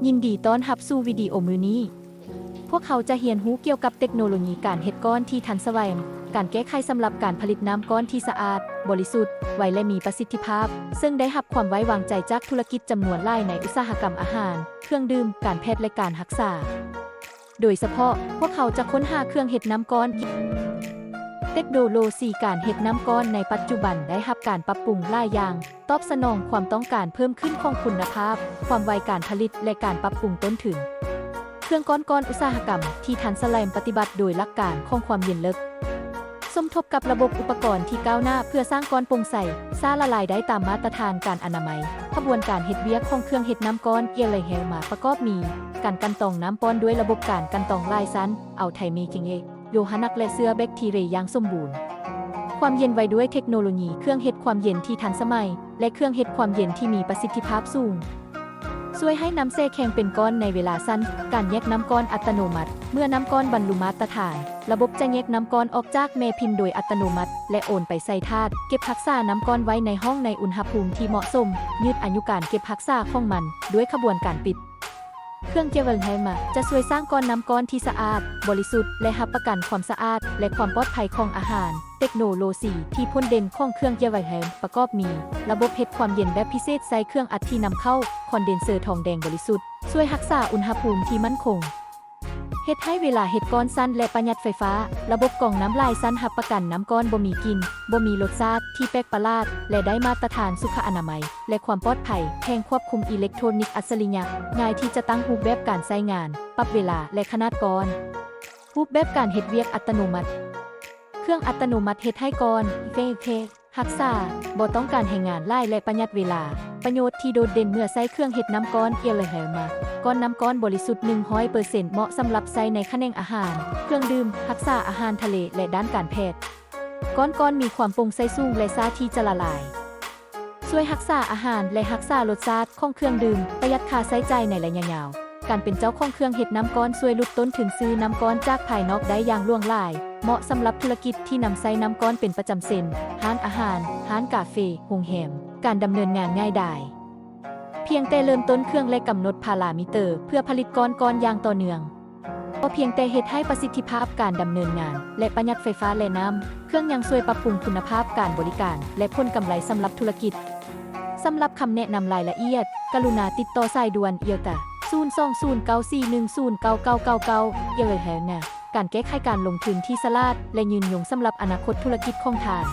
ຍິນດີຕ້ອນຮັບສູ່ວິດີໂອມື້ນີ້. ພວກເຮົາຈະຮຽນຮູ້ກ່ຽວກັບເຕັກໂນໂລຢີການເຮັດກ້ອນທີ່ທັນສະໄໝ, ການແກ້ໄຂສຳລັບການຜະລິດນ້ຳກ້ອນທີ່ສະອາດ, ບໍລິສຸດ, ໄວ ແລະ ມີປະສິດທິພາບ, ເຊິ່ງໄດ້ຮັບຄວາມໄວ້ວາງໃຈຈາກທຸລະກິດຈຳນວນຫຼາຍໃນອຸດສາຫະກຳອາຫານ, ເຄື່ອງດື່ມ, ການແພດ ແລະ ການຮັກສາ. ໂດຍສະເພາະ, ພວກເຮົາຈະຄົ້ນຫາເຄື່ອງເຮັດນ້ຳກ້ອນ. ເຕັກໂນໂລຊີການເຮັດນ້ຳກ້ອນໃນປັດຈຸບັນໄດ້ຮັບການປັບປຸງຫຼາຍຢ່າງ, ຕອບສະໜອງຄວາມຕ້ອງການເພີ່ມຂຶ້ນຂອງຄຸນນະພາບ, ຄວາມໄວການຜະລິດ ແລະ ການປັບປຸງຕົ້ນທຶນ. ເຄື່ອງກ້ອນກ້ອນອຸດສາຫະກຳທີ່ທັນສະໄໝປະຕິບັດໂດຍຫຼັກການຂອງຄວາມເຢັນເລິກ, ສົມທົບກັບລະບົບອຸປະກອນທີ່ກ້າວໜ້າເພື່ອສ້າງກ້ອນໂປ່ງໃສ, ຊ້າລະລາຍໄດ້ຕາມມາດຕະຖານການອະນາໄມ. ຂະບວນການເຮັດວຽກຂອງເຄື່ອງເຮັດນ້ຳກ້ອນເອລເຮວມາປະກອບມີ ການກັ່ນຕອງນ້ຳກ້ອນດ້ວຍລະບົບການກັ່ນຕອງຫຼາຍຊັ້ນ, ເອົາໄທເມຈິງເອ ໂລຫະໜັກ ແລະ ເຊື້ອແບັກທີເຣຍຢ່າງສົມບູນ. ຄວາມເຢັນໄວດ້ວຍເຕັກໂນໂລຢີເຄື່ອງເຮັດຄວາມເຢັນທີ່ທັນສະໄໝ ແລະ ເຄື່ອງເຮັດຄວາມເຢັນທີ່ມີປະສິດທິພາບສູງ, ຊ່ວຍໃຫ້ນ້ຳແຊ່ແຂງເປັນກ້ອນໃນເວລາສັ້ນ. ການແຍກນ້ຳກ້ອນອັດຕະໂນມັດ. ເມື່ອນ້ຳກ້ອນບັນລຸມາດຕະຖານ, ລະບົບຈະແຍກນ້ຳກ້ອນອອກຈາກແມ່ພິມໂດຍອັດຕະໂນມັດ ແລະ ໂອນໄປໃສ່ທາດເກັບຮັກສານ້ຳກ້ອນໄວ້ໃນຫ້ອງໃນອຸນຫະພູມທີ່ເໝາະສົມ, ຍືດອາຍຸການເກັບຮັກສາຂອງມັນດ້ວຍຂະບວນການປິດ. ເຄື່ອງເຈເວລເຮວມາຈະຊ່ວຍສ້າງກ້ອນນ້ຳກ້ອນທີ່ສະອາດ, ບໍລິສຸດ ແລະ ຮັບປະກັນຄວາມສະອາດ ແລະ ຄວາມປອດໄພຂອງອາຫານ. ເຕັກໂນໂລຊີທີ່ພົ້ນເດັ່ນຂອງເຄື່ອງເຈເວລເຮວມາປະກອບມີ ລະບົບເຮັດຄວາມເຢັນແບບພິເສດໃສ່ເຄື່ອງອັດທີ່ນຳເຂົ້າ, ຄອນເດນເຊີທອງແດງບໍລິສຸດ, ຊ່ວຍຮັກສາອຸນຫະພູມທີ່ໝັ້ນຄົງ, ເຮັດໃຫ້ເວລາເຮັດກ້ອນສັ້ນ ແລະ ປະຢັດໄຟຟ້າ. ລະບົບກອງນ້ຳຫຼາຍຊັ້ນຮັບປະກັນນ້ຳກ້ອນບໍ່ມີກິ່ນ, ບໍ່ມີລົດຊາດທີ່ແປກປະຫຼາດ ແລະ ໄດ້ມາດຕະຖານສຸຂະອະນາໄມ ແລະ ຄວາມປອດໄພ. ແຜງຄວບຄຸມອີເລັກໂທຣນິກອັດສະລິຍະ, ງ່າຍທີ່ຈະຕັ້ງຮູບແບບການໃຊ້ງານ, ປັບເວລາ ແລະ ຂະໜາດກ້ອນ. ຮູບແບບການເຮັດວຽກອັດຕະໂນມັດ. ເຄື່ອງອັດຕະໂນມັດເຮັດໃຫ້ກ້ອນ ເຟ ເຟ ຮັກສາ, ບໍ່ຕ້ອງການແຮງງານຫຼາຍ ແລະ ປະຢັດເວລາ. ປະໂຫຍດທີ່ໂດດເດັ່ນເມື່ອໃຊ້ເຄື່ອງເຮັດນ້ຳກ້ອນເອລເຮວມາ, ກ້ອນນ້ຳກ້ອນບໍລິສຸດ ໜຶ່ງຮ້ອຍເປີເຊັນ ເໝາະສຳລັບໃຊ້ໃນຂະແໜງອາຫານ, ເຄື່ອງດື່ມ, ຮັກສາອາຫານທະເລ ແລະ ດ້ານການແພດ. ກ້ອນກ້ອນມີຄວາມໂປ່ງໃສສູງ ແລະ ຊ້າທີ່ຈະລະລາຍ, ຊ່ວຍຮັກສາອາຫານ ແລະ ຮັກສາລົດຊາດຂອງເຄື່ອງດື່ມ, ປະຢັດຄ່າໃຊ້ຈ່າຍໃນໄລຍະຍາວ. ການເປັນເຈົ້າຂອງເຄື່ອງເຮັດນ້ຳກ້ອນຊ່ວຍຫຼຸດຕົ້ນທຶນຊື້ນ້ຳກ້ອນຈາກພາຍນອກໄດ້ຢ່າງຫຼວງຫຼາຍ, ເໝາະສຳລັບທຸລະກິດທີ່ນຳໃຊ້ນ້ຳກ້ອນເປັນປະຈຳ ເຊັ່ນ ຮ້ານອາຫານ, ຮ້ານກາເຟ, ໂຮງແຮມ. ການດຳເນີນງານງ່າຍດາຍ. ພຽງແຕ່ເລີ່ມຕົ້ນເຄື່ອງ ແລະ ກຳນົດພາລາມີເຕີເພື່ອຜະລິດກ້ອນກ້ອນຢ່າງຕໍ່ເນື່ອງ. ບໍ່ພຽງແຕ່ເຮັດໃຫ້ປະສິດທິພາບການດຳເນີນງານ ແລະ ປະຢັດໄຟຟ້າ ແລະ ນ້ຳ, ເຄື່ອງຍັງຊ່ວຍປັບປຸງຄຸນນະພາບການບໍລິການ ແລະ ຜົນກຳໄລສຳລັບທຸລະກິດ. ສຳລັບຄຳແນະນຳລາຍລະອຽດ, ກະລຸນາຕິດຕໍ່ສາຍດ່ວນ ເອລຕາ ສູນສອງສູນເກົ້າສີ່ໜຶ່ງສູນເກົ້າເກົ້າເກົ້າເກົ້າ. ເອລເຮວມາ ການແກ້ໄຂການລົງທຶນທີ່ສະຫຼາດ ແລະ ຍືນຍົງສຳລັບອະນາຄົດທຸລະກິດຂອງທ່ານ.